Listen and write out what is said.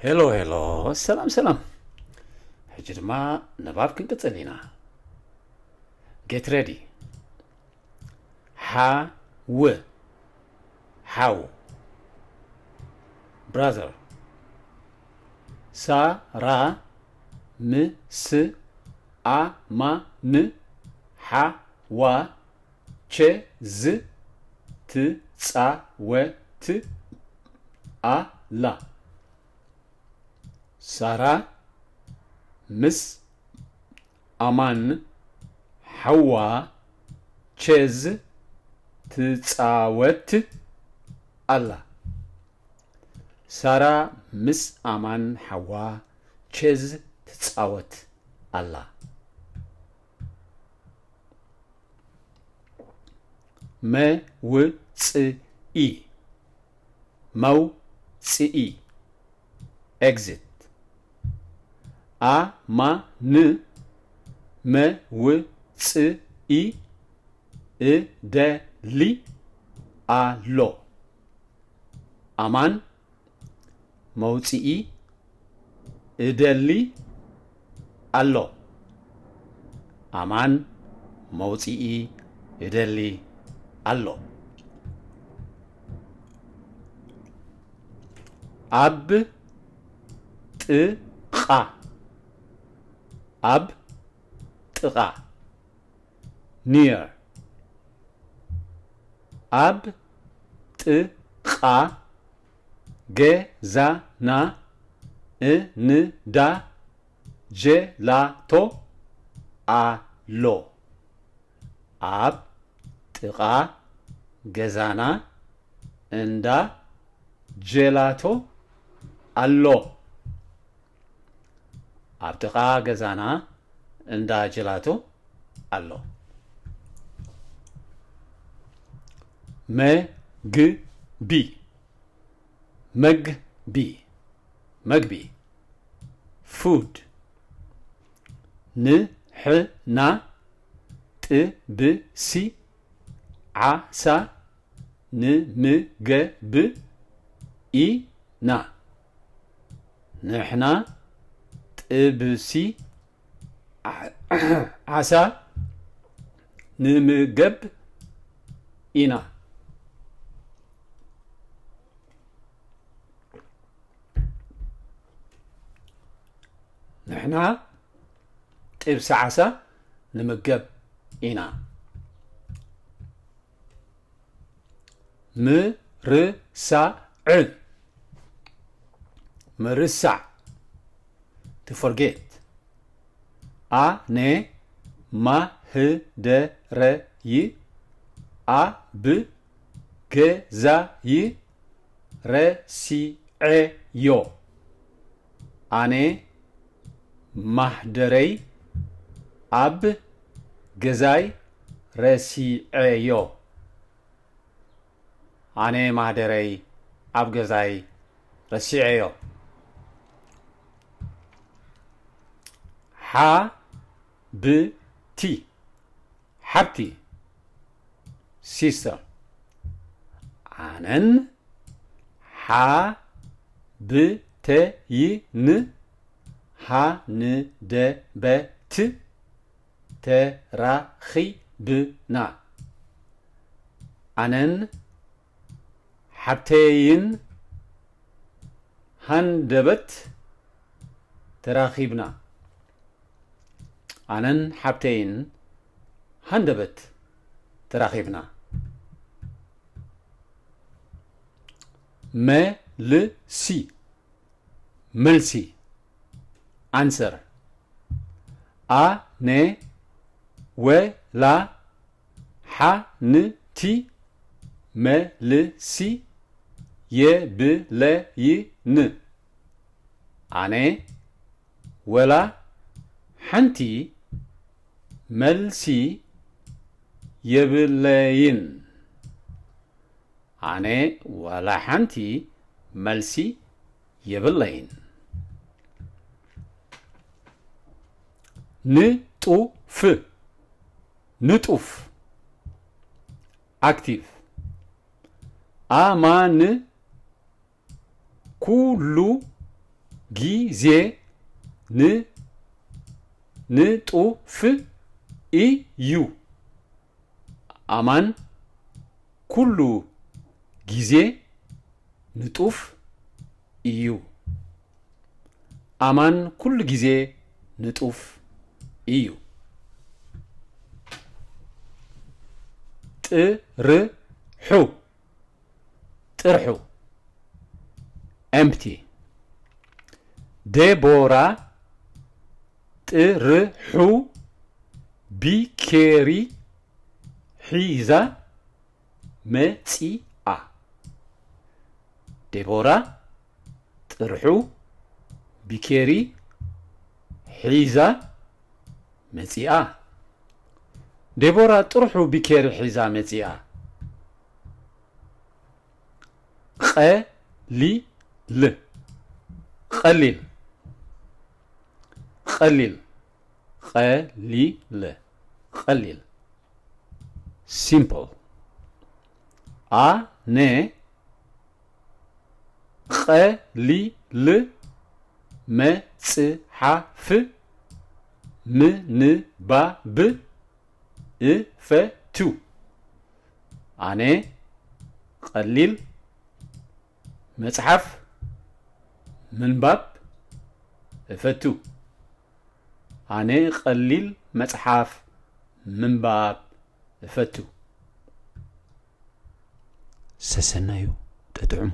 ሄሎ ሄሎ፣ ሰላም ሰላም። ሕጂ ድማ ንባብ ክንቅጽል ኢና። Get ready. ሓ ው ሓው። Brother. ሳራ ምስ ኣማን ሓዋ ቸዝ ትጻወት ኣላ። ሳራ ምስ ኣማን ሓዋ ቸዝ ትጻወት ኣላ። ሳራ ምስ ኣማን ሓዋ ቸዝ ትጻወት ኣላ። መውጽኢ፣ መውጽኢ፣ exit። ኣማን መውጽኢ እደሊ ኣሎ። ኣማን መውጽኢ እደሊ ኣሎ። ኣማን መውጽኢ እደሊ ኣሎ። ኣብ ጥቓ፣ ኣብ ጥቓ፣ near። ኣብ ጥቓ ገዛና እንዳ ጀላቶ ኣሎ። ኣብ ጥቓ ገዛና እንዳ ጀላቶ ኣሎ። ኣብ ጥቓ ገዛና እንዳ ጀላቶ ኣሎ። መግቢ፣ መግቢ፣ መግቢ፣ food። ንሕና ጥብሲ ዓሳ ንምገብ ኢና። ንሕና ጥብሲ ዓ-፣ ዓሳ ንምገብ ኢና። ንሕና ጥብሲ ዓሳ ንምገብ ኢና። ምርሳዕ፣ ምርሳዕ፣ to forget። ኣነ ማህደረይ ኣብ ገዛይ ረሲዐዮ። ኣነ ማህደረይ ኣብ ገዛይ ረሲዐዮ። ኣነ ማህደረይ ኣብ ገዛይ ረሲዐዮ። ሓብቲ፣ ሓብቲ፣ sister። ኣነን ሓብተይን ሃንደበት ተራኺብና። ኣነን ሓብተይን ሃንደበት ተራኺብና። ኣነን ሓብተይን ሃንደበት ተራኺብና። መልሲ፣ መልሲ፣ answer። ኣነ ወላ ሓንቲ መልሲ የብለይን። ኣነ ወላ ሓንቲ መልሲ የብለይን። ኣነ ዋላ ሓንቲ መልሲ የብለይን። ንጡፍ፣ ንጡፍ፣ active። ኣማን ኩሉ ጊዜ ን ንጡፍ እዩ። ኣማን ኩሉ ጊዜ ንጡፍ እዩ። ኣማን ኩሉ ጊዜ ንጡፍ እዩ። ጥርሑ ጥርሑ empty። ዴቦራ ጥርሑ ቢኬሪ ሒዛ መጺኣ። ዴቦራ ጥርሑ ቢኬሪ ሒዛ መጺኣ። ዴቦራ ጥርሑ ቢኬሪ ሒዛ መጺኣ። ቐሊል ቐሊል ቐሊል ቐሊል ቐሊል simple። ኣነ ቐሊል መጽሓፍ ምንባብ እፈቱ። ኣነ ቐሊል መጽሓፍ ምንባብ እፈቱ። ኣነ ቐሊል መጽሓፍ ምንባብ እፈቱ። ሰሰናዩ ጥጥዑሙ።